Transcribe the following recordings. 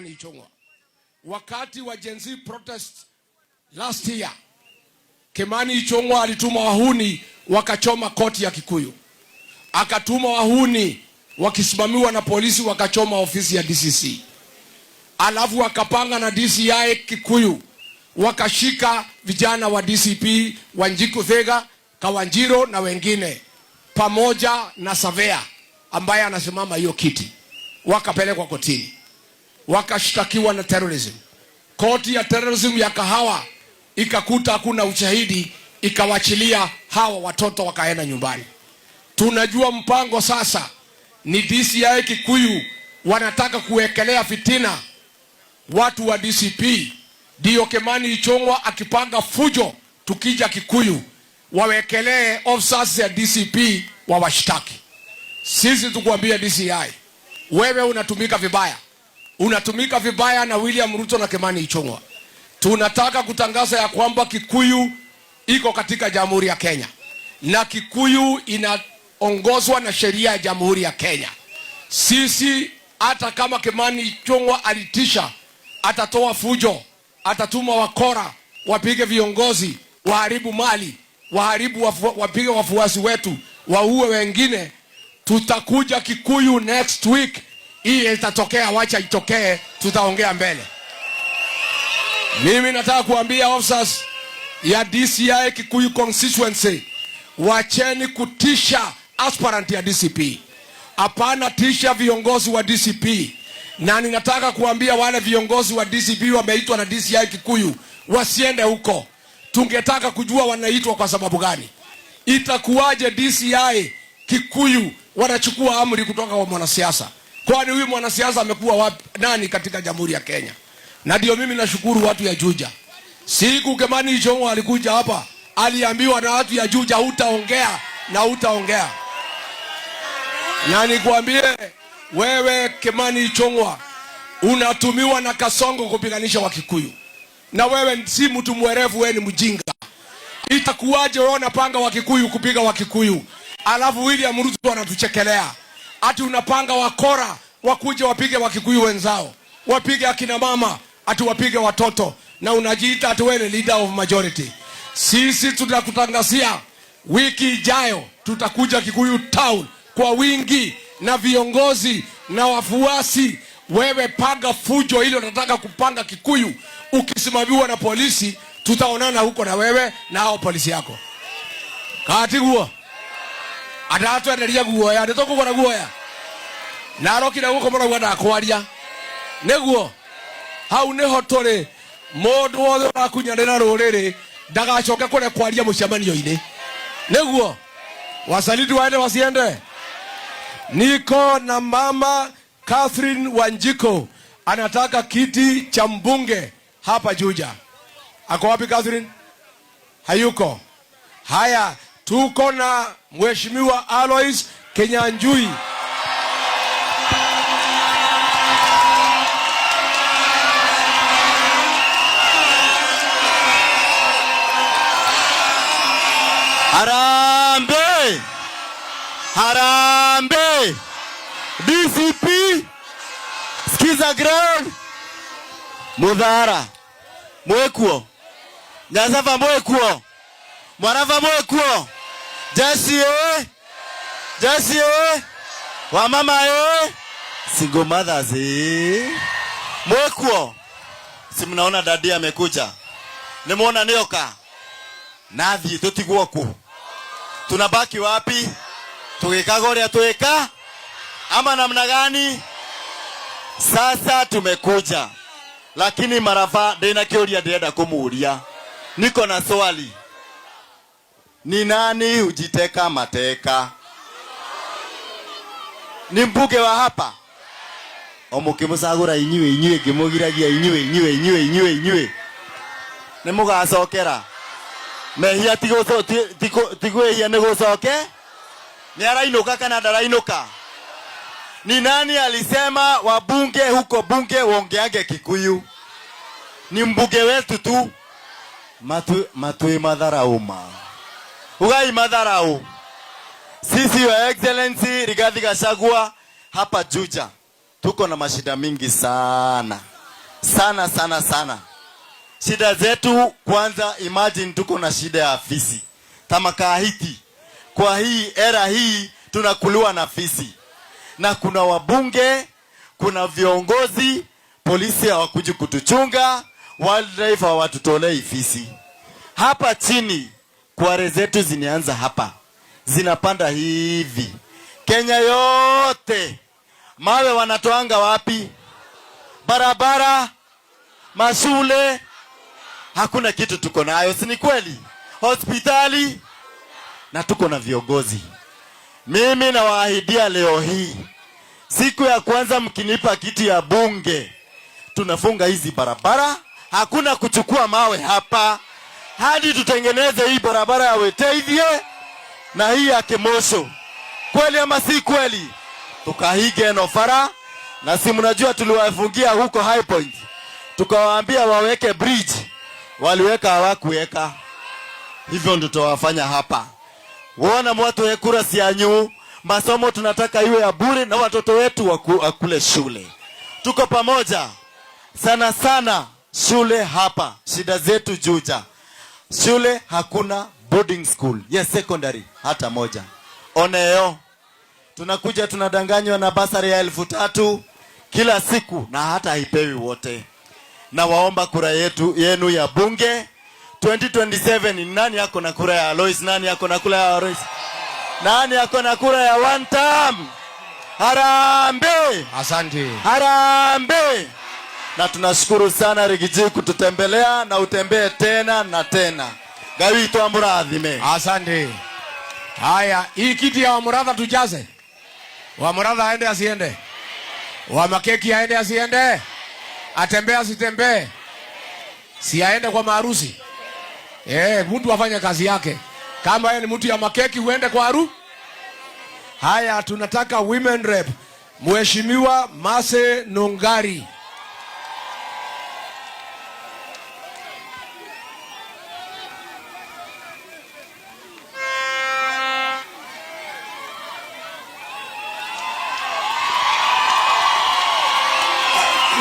Ichung'wa. Wakati wa Gen Z protest last year, Kimani Ichung'wa alituma wahuni wakachoma koti ya Kikuyu, akatuma wahuni wakisimamiwa na polisi wakachoma ofisi ya DCC, alafu wakapanga na DCI Kikuyu wakashika vijana wa DCP Wanjiku Thega, Kawanjiro na wengine pamoja na Savea ambaye anasimama hiyo kiti, wakapelekwa kotini, wakashtakiwa na terrorism. Koti ya terrorism ya Kahawa ikakuta hakuna ushahidi, ikawachilia hawa watoto wakaenda nyumbani. Tunajua mpango sasa ni DCI Kikuyu wanataka kuwekelea fitina watu wa DCP, ndio Kimani Ichung'wa akipanga fujo, tukija Kikuyu wawekelee officers ya DCP wawashtaki. Sisi tukuambia DCI, wewe unatumika vibaya, unatumika vibaya na William Ruto na Kimani Ichung'wa. Tunataka kutangaza ya kwamba Kikuyu iko katika Jamhuri ya Kenya na Kikuyu inaongozwa na sheria ya Jamhuri ya Kenya. Sisi hata kama Kimani Ichung'wa alitisha atatoa fujo, atatuma wakora wapige viongozi, waharibu mali, waharibu wapige wafuasi wetu, waue wengine, tutakuja Kikuyu next week. Hii itatokea, wacha itokee, tutaongea mbele. Mimi nataka kuambia officers ya DCI Kikuyu constituency, wacheni kutisha aspirant ya DCP. Hapana tisha viongozi wa DCP. Na ninataka kuambia wale viongozi wa DCP wameitwa na DCI Kikuyu wasiende huko. Tungetaka kujua wanaitwa kwa sababu gani. Itakuwaje DCI Kikuyu wanachukua amri kutoka kwa mwanasiasa? Kwani huyu mwanasiasa amekuwa wapi, nani katika Jamhuri ya Kenya? Na ndio mimi nashukuru watu ya Juja. Siku Kimani Ichung'wa alikuja hapa, aliambiwa na watu ya Juja, hutaongea na hutaongea. Na nikwambie wewe Kimani Ichung'wa unatumiwa na Kasongo kupiganisha Wakikuyu, na wewe si mtu mwerevu, wewe ni mjinga. Itakuwaje wewe unapanga Wakikuyu kupiga Wakikuyu, alafu William Ruto anatuchekelea ati unapanga wakora wakuje wapige Wakikuyu wenzao, wapige akina mama, ati wapige watoto, na unajiita ati wewe ni leader of majority. Sisi tutakutangazia wiki ijayo tutakuja Kikuyu town kwa wingi na viongozi na wafuasi. Wewe panga fujo ile unataka kupanga Kikuyu, ukisimamiwa na polisi, tutaonana huko na wewe na hao polisi yako. Katiguo adatwenderia guoya nĩtũkũgũra guoya na arokire gũkũ mũrauga ndakwaria nĩguo hau nĩho tũrĩ. Mũndũ wothe ũrakunyanĩra rũrĩrĩ ndagacoke kũrĩa kwaria mũcemanio-inĩ, nĩguo wasaliti waende wasiende. Niko na mama Catherine Wanjiko anataka kiti cha mbunge hapa Juja. Ako wapi Catherine? Hayuko. Haya, tuko na Mheshimiwa Alois Kenyanjui. Harambee! Harambee! DCP! Skiza ground! Muthara mwekuo, Nyanzava mwekuo, Mwarava mwekuo, Jeshi eh! Jeshi eh! Wamama eh! Single mothers eh! Mwekuo. Si mnaona dadi amekuja. Nimuona nioka. Nathi tutigwo ku. Tunabaki wapi? Tugikaga uria twika ama namna gani? Sasa tumekuja, lakini Marava ndina kiuria ndirenda kumuria. Niko na swali, ni nani hujiteka mateka? Ni mbunge wa hapa o mukimucagura inyuĩ inyuĩ ngĩmũgiragia inyuĩ inyuĩ inyuĩ inyuĩ inyuĩ nĩ mũgacokera mehia ti kwĩhia nĩ gũcoke. Nĩ arainũka kana ndarainũka? Ni nani alisema wabunge huko bunge wongeange Kikuyu? Ni mbunge wetu tu. Matui madharau ma ugai madharau. Sisi Your Excellency Rigathi Gachagua hapa Juja Tuko na mashida mingi sana sana sana sana. Shida zetu kwanza, imagine tuko na shida ya fisi tamakahiti. Kwa hii era hii tunakuliwa na fisi, na kuna wabunge, kuna viongozi, polisi hawakuji kutuchunga, wildlife hawatutolei fisi. Hapa chini kware zetu zinaanza hapa, zinapanda hivi Kenya yote. Mawe wanatoanga wapi? Barabara, mashule, hakuna kitu tuko nayo, si ni kweli? Hospitali, na tuko na viongozi. Mimi nawaahidia leo hii, siku ya kwanza mkinipa kiti ya bunge, tunafunga hizi barabara, hakuna kuchukua mawe hapa hadi tutengeneze hii barabara ya Weteithie na hii ya Kemosho. Kweli ama si kweli? Tukahige nofara na si mnajua tuliwafungia huko High Point, tukawaambia waweke bridge, waliweka hawakuweka. Hivyo ndio tutawafanya hapa. Wona mwatu kura sianyu, masomo tunataka iwe ya bure na watoto wetu wakule shule. Tuko pamoja sana sana. Shule hapa, shida zetu Juja, shule hakuna boarding school yes, secondary hata moja. Oneo tunakuja tunadanganywa na basari ya 3,000 kila siku na hata haipewi wote. Na waomba kura yetu yenu ya bunge 2027. Ni nani yako na kura ya Alois? Nani yako na kura ya Alois? Nani yako na kura ya one term? Harambee! Asante. Harambee! Na tunashukuru sana Riggy G kututembelea na utembee tena na tena. Ngai witũ amũrathime. Asante. Haya, hii kiti ya Wamuratha tujaze. Wamuratha aende asiende? Wa makeki aende asiende? Atembee asitembee? Si aende kwa maharusi? Mtu afanye kazi yake. Kama yeye ni mtu ya makeki uende kwa haru. Haya, tunataka women rep. Mheshimiwa Mase Nungari.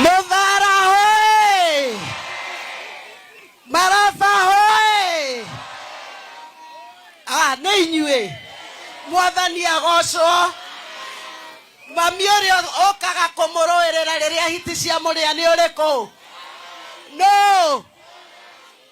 Muthara hoye! Maraba hoye! Ah, nĩ inyuĩ mwathani agocwo. Mami ũrĩa ũkaga kũmũrũĩrĩra rĩrĩa hiti cia mũrĩa nĩ ũrĩkũ? No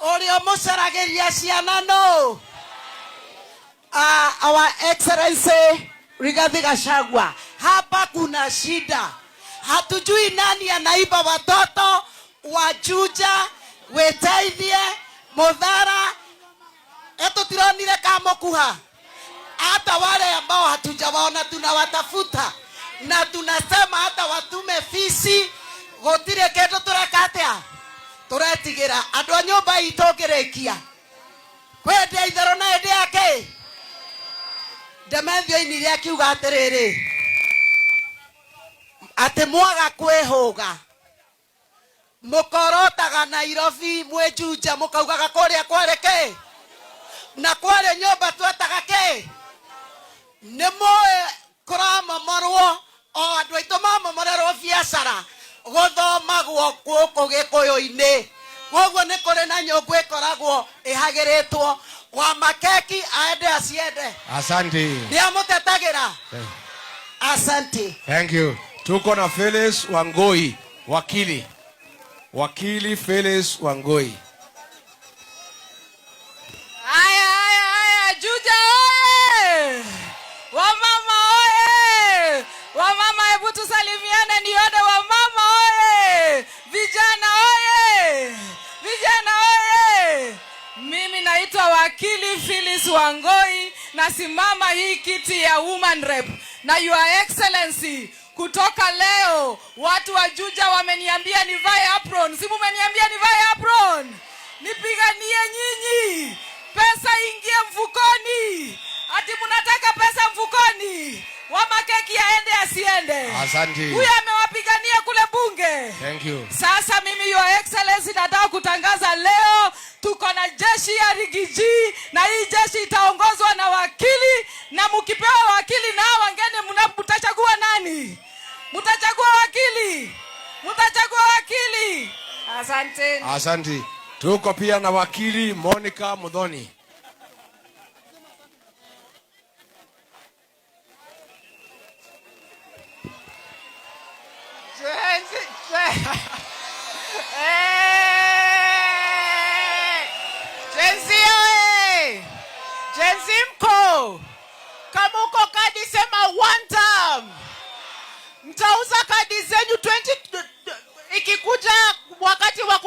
ũrĩa ũmũcaragĩria ciana no Our Excellency Rigathi Gachagua, hapa kuna shida, hatujui nani anaiba watoto wa Juja, Witeithie, Muthara, etutironire kamokuha. Hata wale ambao hatujawaona tunawatafuta na tunasema hata watume fisi gutire kindu tureka atia turetigira andu a nyumba itũ ngĩrĩkia kwĩ ndĩ itherũ na ĩndĩ yake Ndemethio ainire akiuga atĩrĩrĩ atĩ mwaga kwĩhũga mũkorotaga Nairobi mwĩ Juja mũkaugaga kũrĩa kwarĩ kĩ na kwarĩ nyũmba twetaga kĩ. Nĩ mũĩ kũramomorwo o andũ aitũ mamomorerwo biacara gũthomagwo gũkũ gĩkũyũ-inĩ, koguo nĩ kũrĩ na nyũngũ ĩkoragwo ĩhagĩrĩtwo wa makeki aende aciende. Asante. Nĩ amũtetagĩra. Asante. Thank you. Tuko na Phyllis Wangoi, wakili. Wakili Phyllis Wangoi. Haya, haya, haya, Juja oye! Wamama oye! Wamama, hebu tusalimiane nione wamama oye! Vijana oye! Vijana oye! Mimi naitwa wakili Phyllis Wangoi, nasimama hii kiti ya woman rep. Na Your Excellency, kutoka leo watu wa Juja wameniambia nivae apron. Si mumeniambia nivae apron? Nipiganie nyinyi. Pesa ingie mfukoni. Ati mnataka pesa mfukoni? Wamakeki aende asiende? Asante. Huyu amewapigania kule bunge. Thank you. Sasa mimi Your Excellency nataka kutangaza leo tuko na jeshi ya Riggy G na hii jeshi itaongozwa na wakili, na mkipewa wakili na hao wengine mtachagua nani? Mtachagua wakili, mtachagua wakili. Asante. Asante. Tuko pia na wakili Monica Muthoni. Gen Z oye! Gen Z mko? Kama uko kadi sema one time. Mtauza kadi zenyu 20 ikikuja wakati wa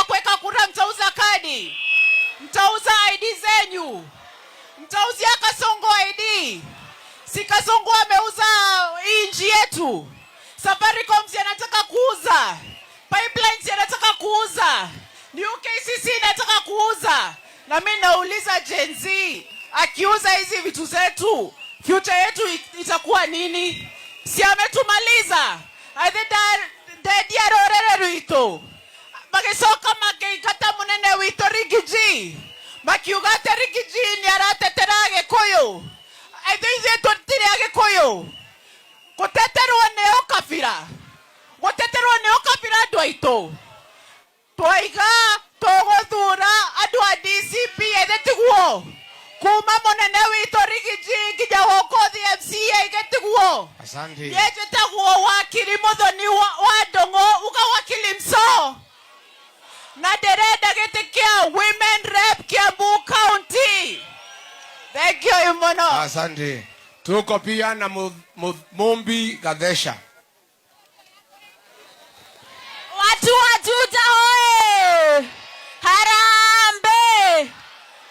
kuweka kura, mtauza kadi. Mtauza ID zenyu. Mtauzia Kasongo ID. Si Kasongo ameuza hii nchi yetu. Safaricom si anataka kuuza. Pipeline si anataka kuuza. New KCC inataka kuuza. Na mimi nauliza Gen Z, akiuza hizi vitu zetu, future yetu itakuwa nini? Si ametumaliza. Aithe ndendia rũrĩrĩ rwitũ. Magĩcoka makĩingata mũnene witũ Riggy G. Makiuga atĩ Riggy G nĩ aratetera Agĩkũyũ. Aithe ithuĩ tũtirĩ Agĩkũyũ. Gũteterwo nĩ ũkabira. Gũteterwo nĩ ũkabira andũ aitũ. Twaiga tũgũthura andũ a DCP ĩthĩ tiguo. Kuma mũnene witũ Riggy G nginya gũkũ thĩ MCA ĩgĩ tiguo. Asante. Niĩ njĩtagwo wakiri Muthoni wa Ndung'u, uga wakili mso. Na ndĩrenda gĩtĩ kĩa Women Rep Kiambu County. Thank you mũno. Asante. Tuko pia na Mumbi Gadesha. Watu wa Juja hoye! Harambee!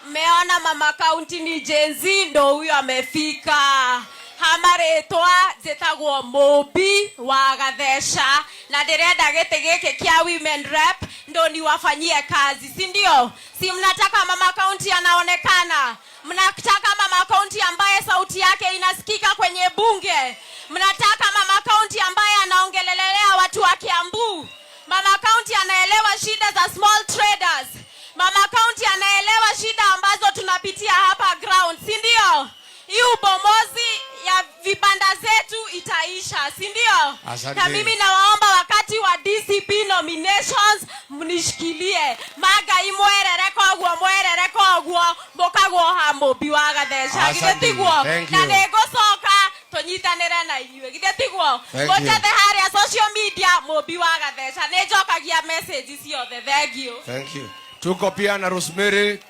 Mmeona mama county ni Gen Z, ndo huyo amefika. Hamaretwa njĩtagwo Mumbi wa Gathesha na ndĩrenda gĩtĩ gĩkĩ kĩa Women Rep ndo niwafanyie kazi, si ndio? Si mnataka mama county anaonekana? Mnataka mama county ambaye sauti yake inasikika kwenye bunge? Mnataka mama county ambaye anaongelelea watu wa Kiambu? Mama county anaelewa shida za small traders. Mama county anaelewa shida ambazo tunapitia hapa ground, si ndio? Hii ubomozi ya vibanda zetu itaisha, si ndio? Asante. Na mimi nawaomba wakati wa DCP nominations mnishikilie. Maga imwerere koguo, mwerere koguo, mukagwo ha Mumbi wa Gatheca. Githĩ Asante. tiguo? Thank Na you. nĩngũcoka tũnyitanĩre na inyuĩ. Githĩ tiguo? Thank you. Mũnjethe harĩa social media Mumbi wa Gatheca. Nĩnjokagia message ciothe. Thank you. Thank you. Tuko pia na Rosemary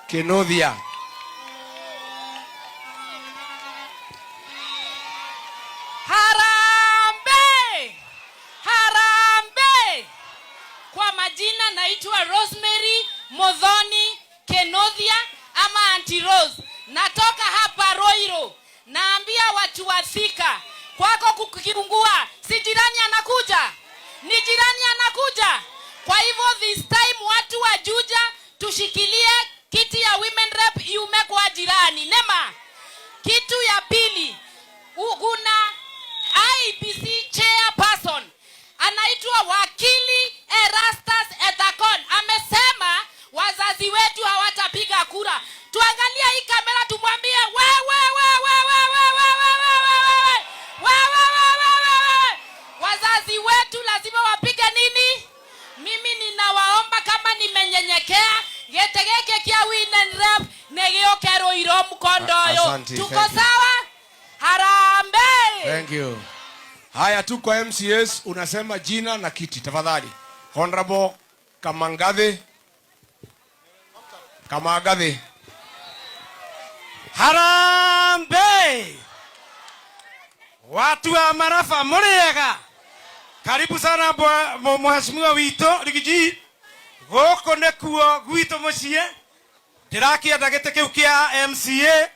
Kinuthia. Harambee! Harambee! Kwa majina naitwa Rosemary Muthoni Kinuthia ama Auntie Rose. Natoka hapa Ruiru. Naambia watu wa Thika, kwako kukiungua, si jirani anakuja? Ni jirani anakuja. Kwa hivyo this time watu wa Juja tushikilie kiti ya Women Rep iume kwa jirani. Nema. Kitu ya pili, kuna IEBC chairperson anaitwa Wakili Erastus Ethekon. Amesema wazazi wetu hawatapiga kura. Tuangalie hii kamera tumwambie we, we, we, we, we, we, we, we, we, we, we, we, we, we, we, we, we. Wazazi wetu lazima wapige nini? Mimi ninawaomba kama nimenyenyekea, gĩtĩ gĩkĩ kĩa Women Rep nĩ gĩũke Ruiru Mkondoyo. Asante, Tuko thank you. sawa? Harambee! Thank you. Haya, tuko MCAs, unasema jina na kiti tafadhali. Honorable Kamangathi. Kamangathi. Harambee! Watu wa Marafa mũrĩega. Karibu sana mheshimiwa witũ Riggy G. Gũkũ nĩkuo gwitũ mũciĩ. Ndĩrakĩenda gĩtĩ kĩu kĩa MCA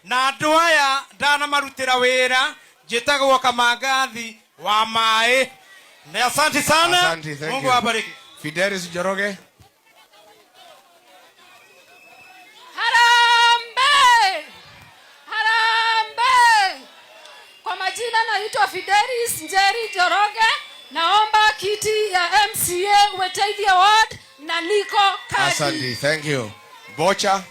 na andũ aya ndanamarutĩra wĩra. Njĩtagwo Kamangathi wa maĩ. Na asante sana. Asante, thank Mungu you. awabariki. Fidelis Njoroge. Harambee! Harambee! Kwa majina naitwa Fidelis Njeri Njoroge. Naomba kiti ya MCA Witeithie Ward na niko kadi. Asante, thank you. Bocha.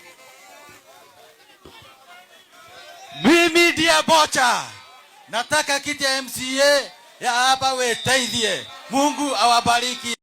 Mimi ndiye Bocha. Nataka kiti ya MCA Ya hapa Witeithie. Mungu awabariki.